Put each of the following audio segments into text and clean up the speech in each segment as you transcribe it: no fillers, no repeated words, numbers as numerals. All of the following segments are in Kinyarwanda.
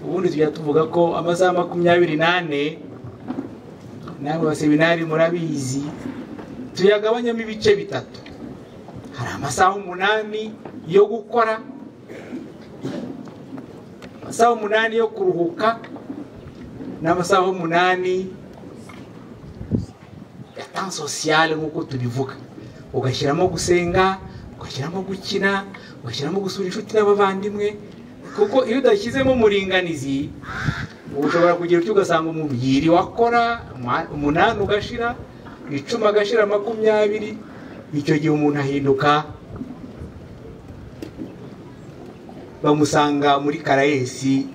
Ubundi tujya tuvuga ko amasaha 24 namwe baseminari murabizi, tuyagabanyamo ibice bitatu. Hari amasaha 8 yo gukora, amasaha 8 yo kuruhuka, n'amasaha 8 ya temps social nk'uko tubivuga. Ugashyiramo gusenga, ugashyiramo gukina, ugashyiramo gusura inshuti n'abavandimwe, kuko iyo udashyizemo umuringanizi ushobora kugira icyo ugasanga umuntu yiriwe akora 8 ugashira, 10 agashira, 20. Icyo gihe umuntu ahinduka, bamusanga muri karayesi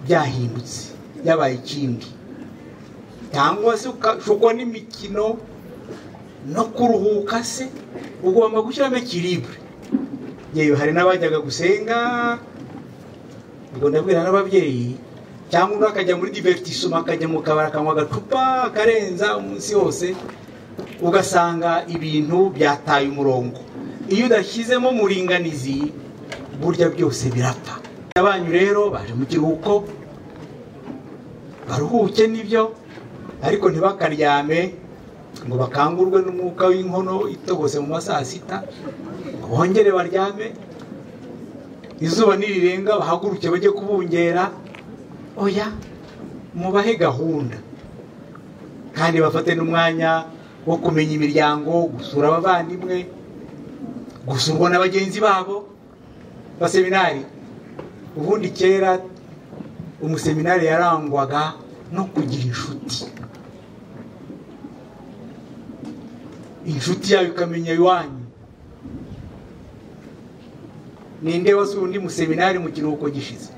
byahindutse, yabaye ikindi. Cyangwa se ukashukwa n'imikino no kuruhuka, se ugomba gushyiramo ekilibre. Yewe hari n'abajyaga gusenga, ubwo ndabwira n'ababyeyi, cyangwa undi akajya muri divertissement, akajya mu kabari akanywa agacupa akarenza umunsi wose, ugasanga ibintu byataye umurongo. Iyo udashyizemo umuringanizi burya byose birapfa. Abanyu rero baje mu kiruhuko, baruhuke nibyo, ariko ntibakaryame ngo bakangurwe n'umwuka w'inkono itogose mu masaha 6, ngo bongere baryame, izuba nirirenga bahaguruke bajye kubungera. Oya, mubahe gahunda, kandi bafate n'umwanya wo kumenya imiryango, gusura abavandimwe, gusurwa na bagenzi babo. Baseminari ubundi kera umuseminari yarangwaga no kugira inshuti, inshuti yawe ikamenya iwanyu. Ninde wasuye undi museminari mu kiruhuko gishize,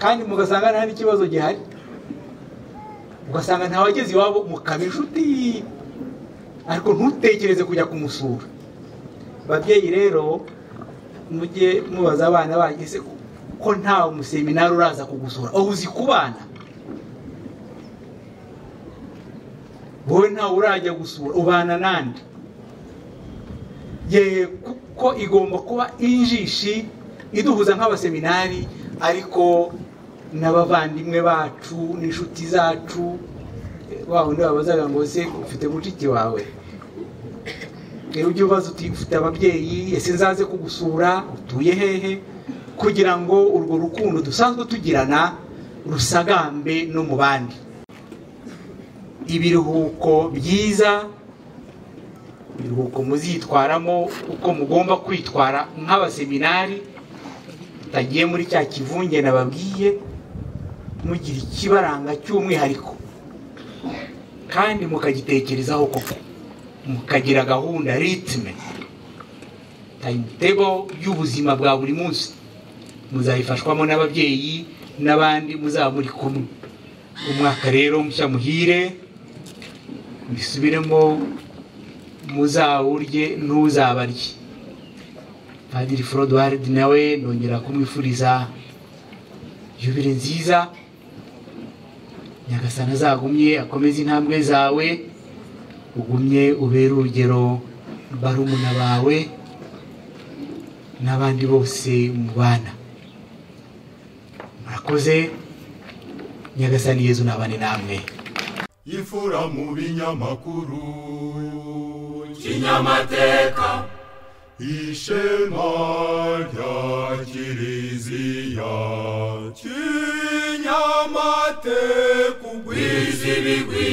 kandi mugasanga nta n'ikibazo gihari, ugasanga ntawageze iwabo, mukaba inshuti, ariko ntutekereze kujya kumusura. Babyeyi rero mujye mubaza abana banyu, ese ko nta museminari uraza kugusura, aho uzi kubana wowe ntawe urajya gusura, ubana nande? Ye, kuko igomba kuba injishi iduhuza nk'abaseminari, ariko n'abavandimwe bacu n'inshuti zacu. Wa wundi babazaga ngo se ufite mushiki wawe, rero ujye ubaza uti ufite ababyeyi, ese nzaze kugusura, utuye hehe, kugira ngo urwo rukundo dusanzwe tugirana rusagambe no mu bandi. Ibiruhuko byiza, ibiruhuko muzitwaramo uko mugomba kwitwara nk'abaseminari, mutagiye muri cya kivunge nababwiye, mugira ikibaranga cy'umwihariko kandi mukagitekerezaho koko, mukagira gahunda, ritme, timetable y'ubuzima bwa buri munsi. Muzayifashwamo n'ababyeyi n'abandi muzaba muri kumwe. Umwaka rero mushya muhire, bisubiremo, muzawurye ntuzabarye. Padiri Frodoard nawe nongera kumwifuriza yubile nziza. Nyagasani azagumye akomeze intambwe zawe, ugumye ubere urugero barumuna bawe n'abandi bose mubana. Murakoze. Nyagasani Yezu nabane namwe. Imfura mu binyamakuru, Kinyamateka, ishema rya Kiliziya, Kinyamateka, ugwiza ibigwi.